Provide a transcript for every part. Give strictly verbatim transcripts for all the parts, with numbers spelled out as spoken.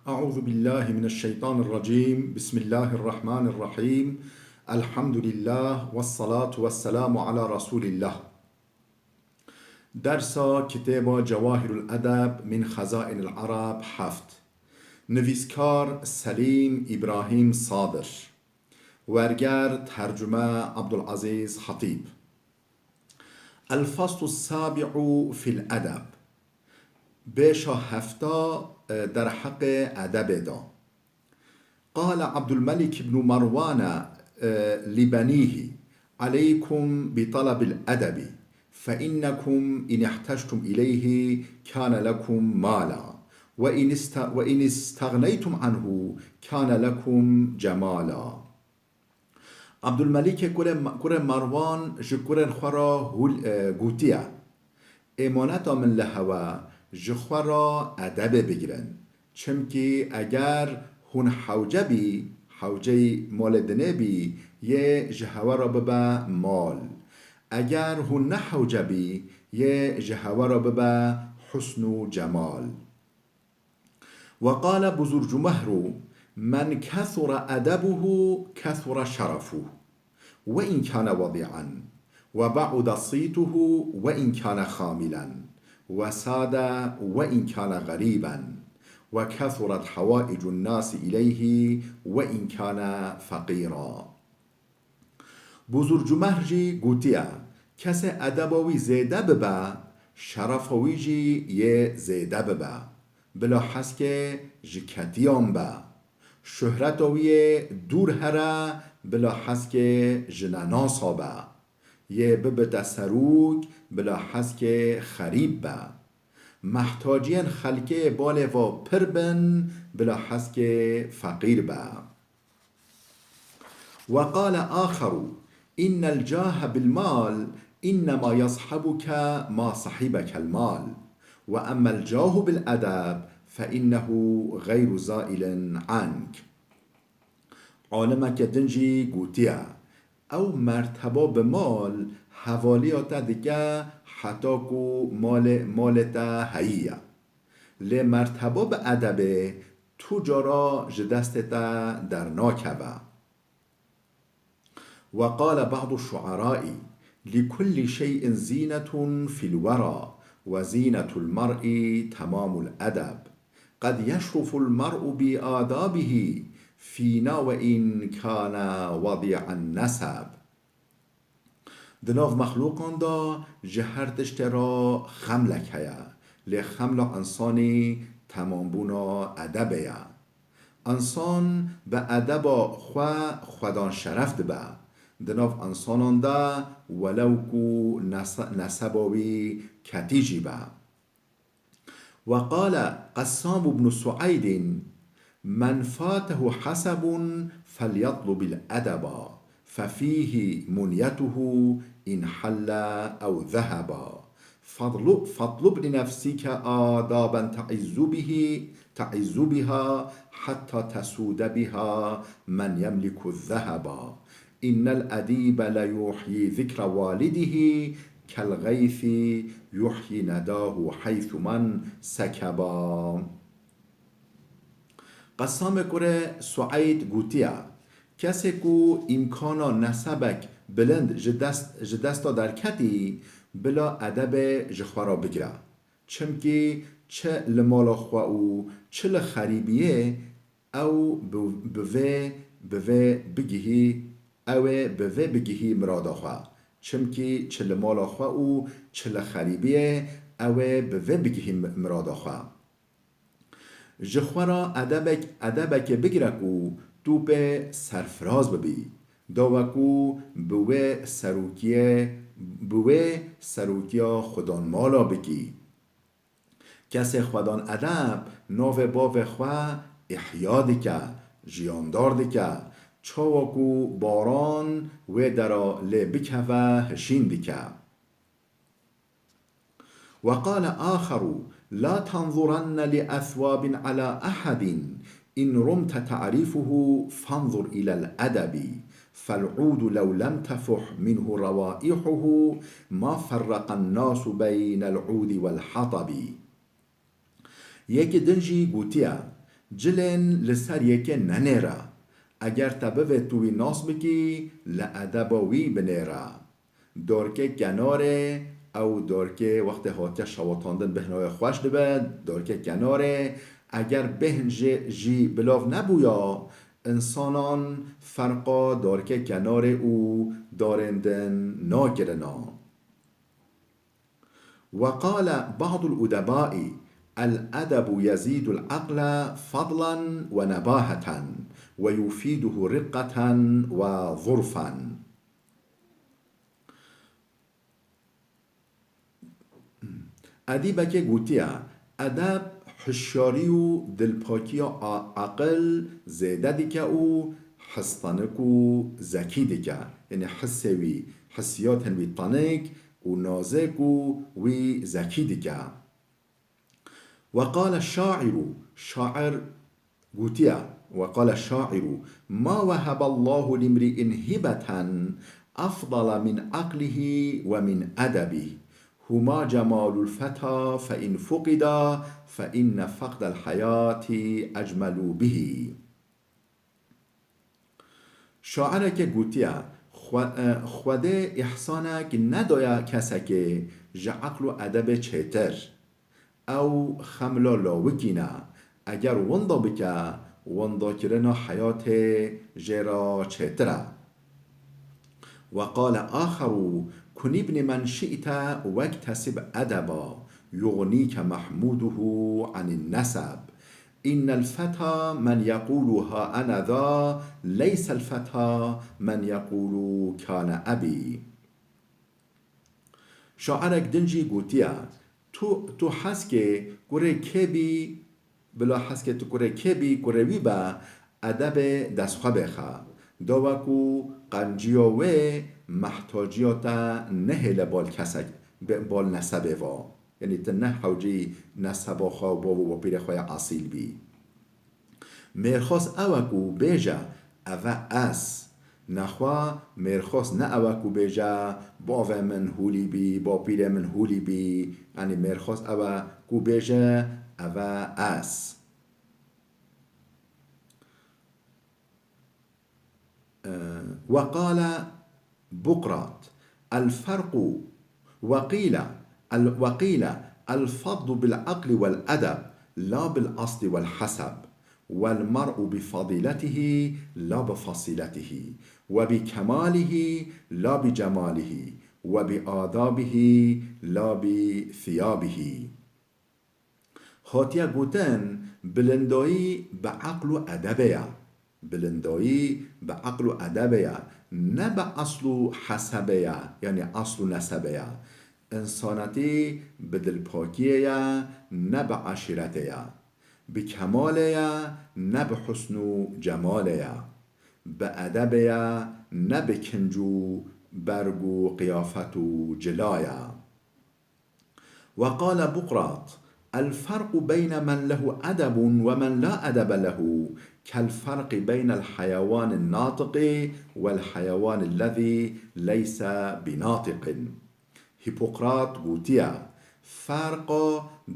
أعوذ بالله من الشيطان الرجيم. بسم الله الرحمن الرحيم. الحمد لله والصلاة والسلام على رسول الله. Dersa kitêba Cewahirul Edeb min Xezainil Ereb heft. Nivîskar Selîm Îbrahîm Sadir. Werger, tercume, Abdulazîz Xetîb. الفصل السابع في الأدب. Bêşa hefta, e, derheqê edebê de. قال عبد الملك بن مروان، e, لبنيه: عليكم بطلب الأدب، فإنكم إن احتجتم إليه كان لكم مالا، وإن است-، وإن استغنيتم عنه كان لكم جمالا. Abdulmelîkê kurê, kurê Marwan ji kurên xwe re hûl, e, gotiye: Êmaneta min li hewe, ji xwe re edebê bigirin. Çimkî eger hûn hewce bî, hewceyî malê dinê bî, yê ji hewe re bibe mal. Eger hûn ne hewce bî, yê ji hewe re bibe husn û cemal. وقال بزرجمهر: من كثر أدبه كثر شرفه، وإن كان وضيعا، وبعد صيته، وإن كان خاملا، وساد، وإن كان غريبا، وكثرت حوائج الناس إليه، وإن كان فقيرا. Buzurcumehr jî gotiye: Kesê edeba wî zêde bibe, şerefa wî jî yê zêde bibe. Bila heskê ji ketiyan be. Şuhreta wî yê dûr here, bila heskê ji nenasa be. Yê bibite serok, bila heskê xerîb be. Mehtaciyên xelkê balê ve pir bin, bila heskê feqîr be. وقال آخر: إن الجاه بالمال إنما يصحبك ما صحبك المال، وأما الجاه بالأدب فإنه غير زائل عنك. Alimeke din jî gotiye: Ew merteba bi mal hevaliya te dike heta ku malê, malê te heyî ye. Lê merteba bi edebê tu cara ji destê te dernakeve. وقال بعض الشعراء: لكل شيء زينة في الورى، وزينة المرء تمام الأدب. قد يشرف المرء بآدابه فينا وإن كان وضيع النسب. Di nav mexlûqan de ji her tiştê re xemlek heye, lê xemla însanî temambûna edebê ye. Însan bi edeba xwe xwedan şeref dibe. Di nav însanan de welew ku nese-, neseba wî ketî jî be. وقال قسام بن سعيد: من فاته حسب فليطلب الأدب ففيه منيته إن حل أو ذهب. فاطلب، فاطلب لنفسك آدابا تعز به، تعز بها حتى تسود بها من يملك الذهب. إن الأديب ليحيي ذكر والده كالغيث يحيي نداه حيثما انسكبا. Qesamê kurê Sueyd gotiye: Kesê ku îmkana nesebek bilind ji dest, ji desta derketî, bila edebê ji xwe re bigire. Çimkî çi li mala xwe û çi li xerîbiyê ew bi, bi vê, bi vê bigihî, ew ê bi vê bigihî mirada xwe. Çimkî çi li mala xwe û çi li xerîbiyê ew ê bi vê bigihî mi-, mirada xwe. Ji xwe re edebek, edebekê bigire ku tu pê serfiraz bibî. Dawe ku bi wê serokiyê, bi wê serokiya xwedanmala bikî. Kesê xwedan edeb navê bavê xwe îhya dike, jiyandar dike, çawa ku baran wê dera lê bikeve hişîn dike. وقال آخر: لا تنظرن لأثواب على أحد، إن رمت تعرفه فانظر إلى الأدب، فالعود لو لم تفح منه روائحه ما فرق الناس بين العود والحطب. Yekî din jî gotiye: Cilên li ser yekê nenêre. Eger te bivê tu wî nas bikî, li edeba wî binêre. Dorkê kenarê, ew dorkê wextê hatiye şewitandin bêhna wê xweş dibe, dorkê kenarê, eger bêhn jê jî bilav nebûya, însanan ferqa dorkê kenarê û darên din nakirina. وقال بعض الأدباء: الأدب يزيد العقل فضلا ونباهة، ويفيده رقة وظرفا. Edîbekê gotiye, edeb hişyarî û dilpakiya a-, aqil zêde dike û histanik û zekî dike. Yanî hisê wî, hissiyatên wî tanik û nazik û wî zekî dike. وقال الشاعر، şair gotiye, وقال الشاعر: ما وهب الله لامرئ هبة أفضل من عقله ومن أدبه، هما جمال الفتى فإن فقدا فإن فقد الحياة أجمل به. Şaireke gotiye, Xwe-, e, Xwedê îhsanek nedaye kesekê ji eql û edebê çêtir. Ew xemla lawikî ne. Eger winda bike, windakirina heyatê jê re çêtir e. وقال آخر: كن ابن من شئت واكتسب أدبا يغنيك محموده عن النسب. إن الفتى من يقول ها أنا ذا، ليس الفتى من يقول كان أبي. Şairek din jî gotiye, Tu, tu heskê kurê kê bî, bila heskê tu kurê kê bî, kurê wî be, edebê destxwe bêxe. Da wekû qenciya wê mehtaciya te nehêle bal kesek, be-, bal nesebê va. Yanî tu ne hewcî neseba xwe û bav û bapîrê xwe ya esîl bî. Mêrxas ew e ku bêje, ev e ez. Nexwe mêrxas ne ew e ku bêje, bavê min hûlî bî, bapîrê min hûlî bî. Yanî mêrxas ew e ku bêje, ev e ez. وقال بقراط: الفرق، وقيل، ال-، وقيل: الفضل بالعقل والأدب لا بالأصل والحسب، والمرء بفضيلته لا بفصيلته، وبكماله لا بجماله، وبآدابه لا بثيابه. Hatiye gotin, bilindayî bi eql û edebê ye. Bilindayî bi eql û edebê ye, ne bi esl û hesebê ye, yanî esl û nesebê ye. Însanetî bi dilpakiyê ye, ne bi eşîretê ye. Bi kemalê ye, ne bi husn û cemalê ye. Bi edebê ye, ne bi kinc û berg û qiyafet û cila ye. وقال بقراط: الفرق بين من له أدب ومن لا أدب له كالفرق بين الحيوان الناطق والحيوان الذي ليس بناطق. Hîpokrat gotiye, ferqa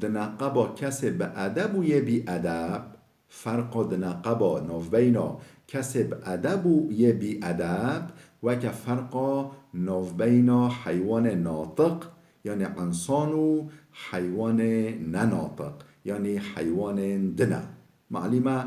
di neqeba kesê bi edeb û yê bî edeb, Ferqa di neqeba navbeyna kesê bi edeb û yê bî edeb weke ferqa navbeyna heywanê natiq, yanî însan û heywanê nenatiq, yanî heywanên din e. Malî me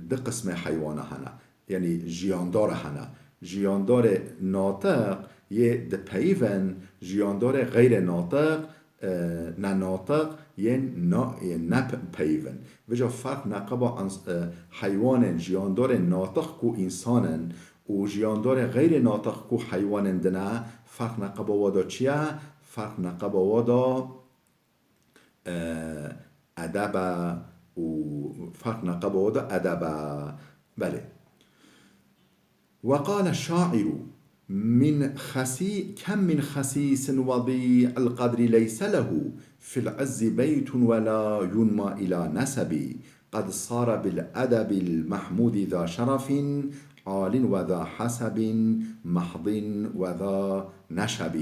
du qismê heywana hene, yanî jiyandar hene. Jiyandarê natiq yê dipeyivin, jiyandarê xeyrê natiq e, nenatiq yên na-, yên nepeyivin. Vêca ferq neqeba ens-, e, heywanên jiyandarên natiq ku însan in û jiyandarê xeyrê natiq ku heywanên din e, ferq neqeba wa da çi ye? Ferq neqeba wa da, e, edeb e û ferq neqeba wa da edeb e. Belê. وقال الشاعر: من خسي-، كم من خسيس وضيع القدر ليس له في العز بيت ولا ينمى إلى نسب، قد صار بالأدب المحمود ذا شرف عال وذا حسب محض وذا نشب.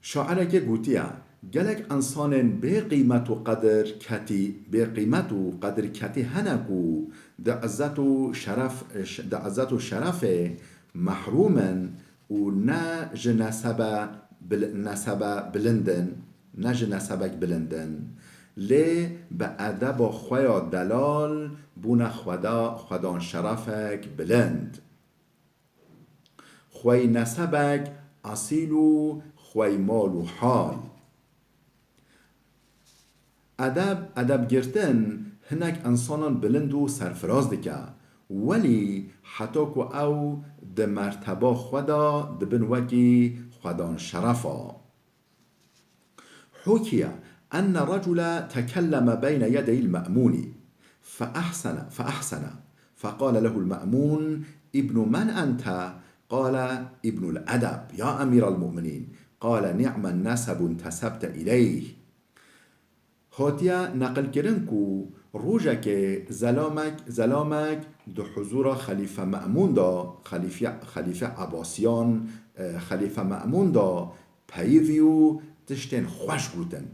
Şairekê gotiye, Gelek însanên bê qîmet û qedir ketî, bê qîmet û qedir ketî hene ku di izzet û şeref, di izzet û şerefê mehrûm in û ne ji nesebe bil-, nesebe bilind in, ne ji nesebek bilind in. Lê bi edeba xwe ya delal bûne xweda-, xwedan şerefek bilind. Xwey nesebek esîl û xwey mal û hal. Edeb, edeb girtin hinek însanan bilind û serfiraz dike. Welî heta ku ew di merteba xwe de dibin wekî xwedan şerefa. حكي أن رجلا تكلم بين يدي المأمون فأحسن، فأحسن، فقال له المأمون: "ابن من أنت؟" قال: "ابن الأدب يا أمير المؤمنين." قال: "نعم النسب انتسبت إليه." Hatiye neqilkirin ku rojekê zelamek, zelamek di huzûra Xelîfe Me'mûn de, Xelîfe, Xelîfe Ebasiyan, e, Xelîfe Me'mûn de peyivî û tiştên xweş gotin.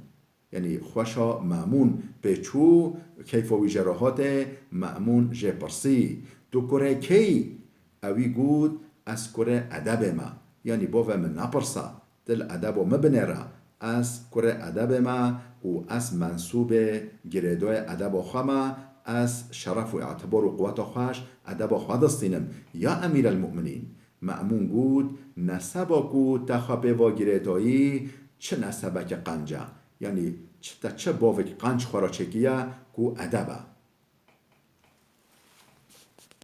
Yanî xweşa Me'mûn pê çû, keyfa wî jê re hate, Me'mûn jê pirsî: "Tu kurê kê yî?" Ewî got: "Ez kurê edebê me." Yanî bavê min nepirsa, tu li edeba min binêre. Ez kurê edebê me û ez mensûbê girêdayê edeba xwe me, ez şeref û îtibar û quweta xwe ji edeba xwe distînim. Ya Emîrelmûminîn, Me'mûn got: "Neseba ku te xwe pê ve girêdayî, çi nesebeke qenc e? Yanî çi, te çi bavekî qenc xwe re çêkiye ku edeb e?"